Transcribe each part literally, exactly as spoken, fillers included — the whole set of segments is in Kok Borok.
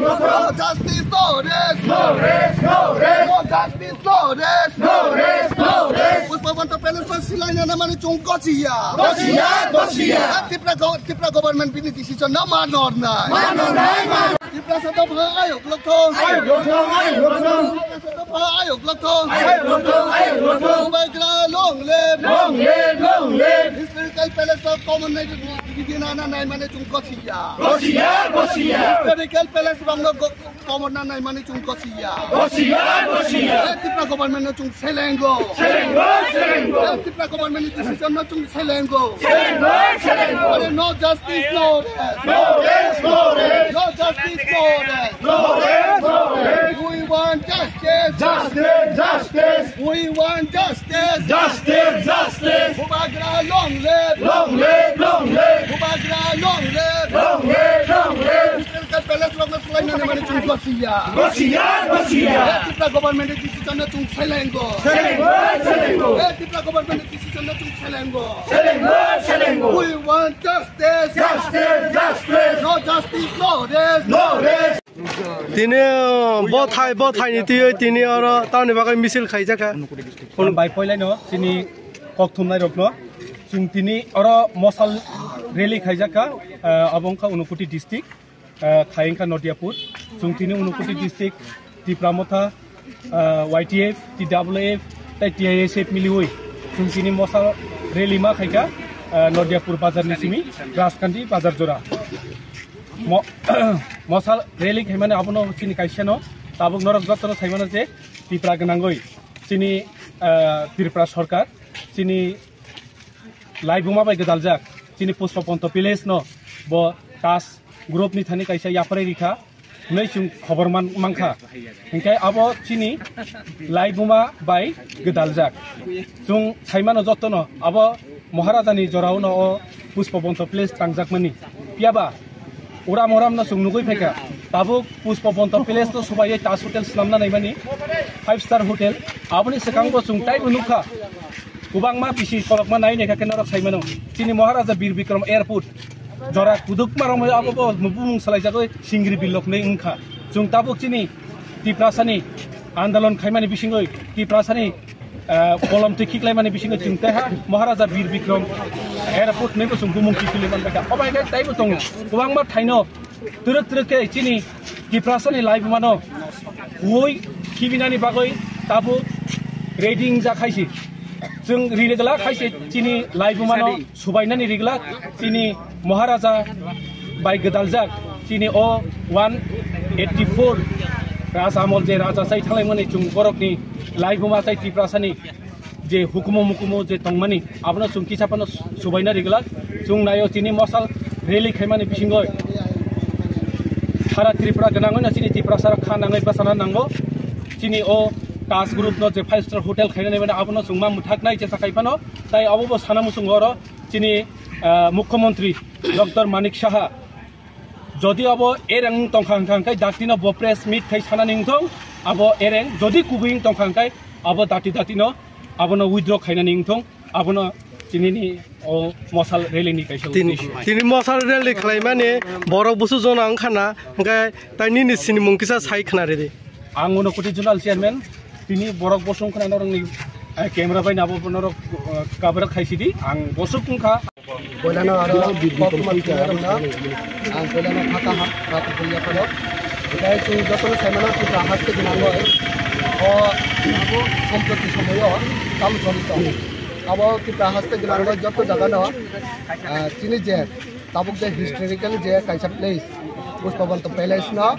No justice, no rest. No rest, no rest. No justice, no rest. No rest, no rest. Pushpa Bonta Palace no silaina na mani chwng gosiya. Gosiya, gosiya. Tipra go-, Tipra government bini decision no manornai. Manornai, manornai. Tiprasa dopha ayok lokthong. Ayok lokthong, ayok lokthong. Tiprasa dopha ayok lokthong. Ayok lokthong, ayok lokthong. Bubagra long live. Long live, long live. Historical palace of common night. Bidina na nai mane chwng gosiya. Gosiya, gosiya. Historical palace rong no go-, common na nai mane chwng gosiya. Gosiya, gosiya. Eh, Tipra government no chwng selengo. Selengo, selengo. Eh, Tipra government ni decision no chwng selengo. Selengo, selengo. Are no justice, no rest. No rest, no rest. No justice, no rest. No rest, no rest. We want justice. Justice, justice. We want justice. Justice, justice. Bubagra long live. Long live, long live. Bubagra long live. Long live, long live. Palace rok no swlai nani mani chwng gosiya. Gosiya, gosiya. Eh, Tipra government ni decision no chwng selengo. Selengo, selengo. Eh, Tipra government ni decision no chwng selengo. Selengo, selengo. We want justice. Justice, justice. No justice, no rest. No rest. Tini, uh, bothai, bothai ni twi tini oro tamni bagwi misil khaijakha. Bai poilai no chini kok thumnai rok no. Chwng tini oro mosal rally khaijakha, uh, abo wngkha Unakoti district, uh, khai wngkha Nodiapur. Chwng tini Unakoti district, Tipra Motha, uh, Y T F, T W F, tei T I S F miliwi. Chwng tini mosal rally ma khaikha, uh, Nodiapur bazar ni simi, Rajkandi bazar jora. Mo-, mosal rally khaimani abono chini kaisa no, tabuk norok jotono saimano je Tipra gwnangwi chini, ah, Tripura sarkar chini laibuma bai gwdaljak chini Pushpa Bonta Palace no bo Taj group ni thani kaisa yapharwi rikha hwnwi chwng khobor man-, mankha. Hinkhe abo chini laibuma bai gwdaljak. Chwng saimano jotono abo Maharaja ni jorao no o Pushpa Bonta Palace tangjakmani. Phiyaba uram uram no chwng nugwi phaikha. Tabuk Pushpa Bonta Palace no subaiwi Taj Hotel swnamna naimani, five star hotel. Aboni swkango chwng taibo nukha. Kwbangma bisi kolokma nai naikha khe norok saimano. Chini Maharaja Bir Bikram Airport jora kudukma romwi abo bo bumung salaijagwi Singri Bilok hinwi wngkha. Chwng tabuk chini Tiprasani andolon khaimani bisingwi Tiprasani, ah, kolom twi khiklaimani bisingwi chwng taiha Maharaja Bir Bikram Airport hinwi bo chwng bumung khiklwi manbaikha. Obo hai khe taibo tongo. Kwbangma thaino twrwk twrwk khe chini Tiprasani laibumano hui khibinani bagwi tabuk ready wngjak hai se. Chwng riri glak hai se chini laibumano subainani ri glak chini Maharaja bai gwdaljak chini o one eighty four Raja Amol je Raja chai thanglaimani chwng borokni laibuma chai Tiprasani je hukumu mukumu je tongmani abono chwng kisa phano subaina ri glak. Chwng naio chini mosal rally khaimani bisingo sara Tripura gwnangwi no chini Tiprasa rok kha nangwi bwsana nango. Chini o Taj Group no je five star hotel khainani mani abono chwng ma mwthaknai jesa khai phano. Tai abo bo sana muchungo oro chini, ah, Mukhyamantri Doctor Manik Saha jodi abo ereng tongkha hwnkha hwnkhe dakti no bo press meet khai sanani wngthong. Abo ereng jodi kubui wng tongkha hwnkhe abo dati dati no abono withdraw khainani wngthong. Abono chini ni o mosal rally ni kaisa Tin-, uddesho. Tini mosal rally khlaimani borok busu jona wngkhana, hwnkhe tai nini sinimung kisa sai khna ridi. Ang Unakoti Zonal Chairman, tini borok bosong khna norokni, eh, camera bai nabo norok, eh, cover khaisidi, ang bosok wngkha. Boilano aro kok tuma tini norokno, ang boilano khata ha, khata tini yaphano. Tei chwng jotono saimano Tripura haste gwnangwi, o abo samproti somoyo tamo choli tong. Abo Tripura haste gwnangwi joto jagano, ah, chini je tabuk je historical je kaisa place, Pushpabanta Palace no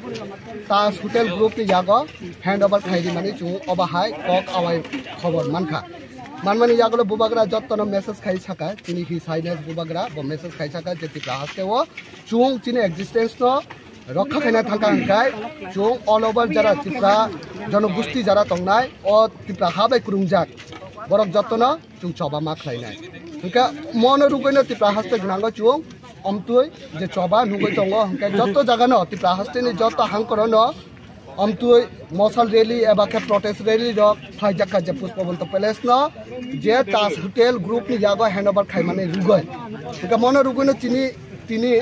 Taj Hotel Group ni yago hand over khai rimani chwng obo hai kok awai khobor mankha. Manmani yagulo bubagra jottono message khai saka, chini His Highness bubagra bo message khai saka je Tripura haste o chwng chini existence no rokha khaina thangkha hwnkhe chwng all over jara Tripura jonogosti jara tongnai o Tripura ha bai kwrwngjak borok jottono chwng choba ma khlainai. Hwnkhe mono rwgwino Tripura haste gwnango chwng omtwi je choba nugwi tongo, hwnkhe jotto jagano Tripura hasteni jotto hangkorono omtwi mosal rally eba khe protest rally rok khlaijak kha je Pushpabanta Palace no je Taj Hotel Group ni yago hand over khaimani rwgwi. Hwnkhe mono rwgwino chini tini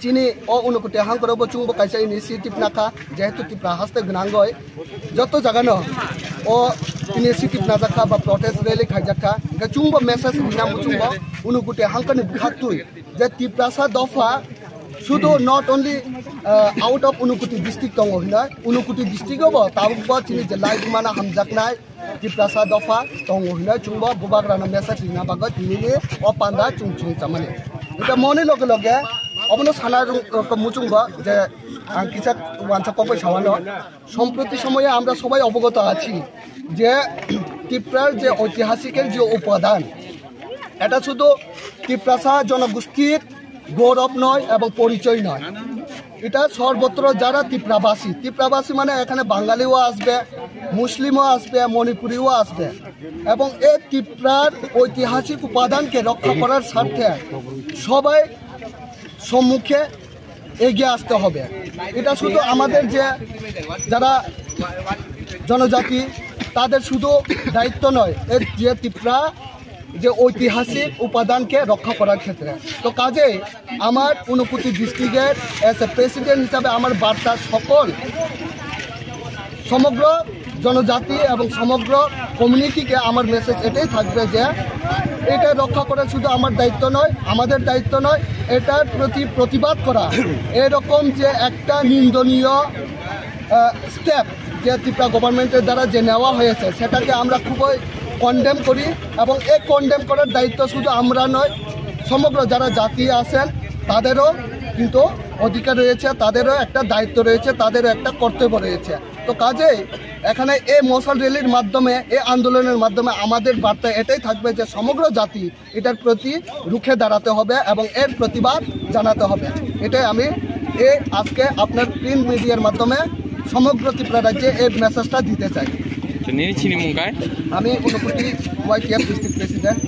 Chini o Unakoti hangkoro bo chwngbo kaisa initiative nakha, jehetu Tipra haste gwnangwi joto jagano o initiative najakha ba protest rally khaijakha. Hwnkhe chwngbo message rina muchungbo Unakoti hangkani bwkhaktwi je Tiprasa dopha sudu not only, uh, out of Unakoti district tongo hinai, Unakoti district o bo tabukbo chini je lai mana hamjaknai Tiprasa dopha tongo hinai chwngbo bubagrano message rina bagwi tinini o panda chwng chwng chamani. Hwnkhe moni loge loge obono sana rung-, muchungbo je ang kisa wansa kokbai sawano. সম্প্রতি সময়ে আমরা সবাই অবগত আছি যে ত্রিপুরার যে ঐতিহাসিকের যে উপাদান, এটা শুধু তিপ্রাসা জনগোষ্ঠীর গৌরব নয় এবং পরিচয় নয়, এটা সর্বত্র যারা তিপ্রাবাসী, তিপ্রাবাসী মানে এখানে বাঙালিও আসবে, মুসলিমও আসবে, মণিপুরিও আসবে। এবং এই তিপ্রার ঐতিহাসিক উপাদানকে রক্ষা করার স্বার্থে সবাই সম্মুখে এগিয়ে আসতে হবে। এটা শুধু আমাদের যে যারা জনজাতি, তাদের শুধু দায়িত্ব নয়, এর যে তিপ্রা যে ঐতিহাসিক উপাদানকে রক্ষা করার ক্ষেত্রে। তো কাজেই আমার ঊনকোটি ডিস্ট্রিক্টের এজ এ প্রেসিডেন্ট হিসাবে আমার বার্তা সকল সমগ্র জনজাতি এবং সমগ্র কমিউনিটিকে আমার মেসেজ এটাই থাকবে যে এটা রক্ষা করা শুধু আমার দায়িত্ব নয়, আমাদের দায়িত্ব নয়, এটার প্রতি প্রতিবাদ করা। এরকম যে একটা নিন্দনীয় স্টেপ যে ত্রিপুরা গভর্নমেন্টের দ্বারা যে নেওয়া হয়েছে, সেটাকে আমরা খুবই কন্ডেম করি। এবং এই কন্ডেম করার দায়িত্ব শুধু আমরা নয়, সমগ্র যারা জাতি আছেন তাদেরও কিন্তু অধিকার রয়েছে, তাদেরও একটা দায়িত্ব রয়েছে, তাদেরও একটা কর্তব্য রয়েছে। তো কাজেই এখানে এই মশাল র্যালির মাধ্যমে, এই আন্দোলনের মাধ্যমে আমাদের বার্তা এটাই থাকবে যে সমগ্র জাতি এটার প্রতি রুখে দাঁড়াতে হবে এবং এর প্রতিবাদ জানাতে হবে। এটাই আমি এই আজকে আপনার প্রিন্ট মিডিয়ার মাধ্যমে সমগ্র ত্রিপুরা রাজ্যে এই মেসেজটা দিতে চাই। Nini chini mung kai? আমি ঊনকোটি ওয়াইটিএফ ডিস্ট্রিক্ট প্রেসিডেন্ট।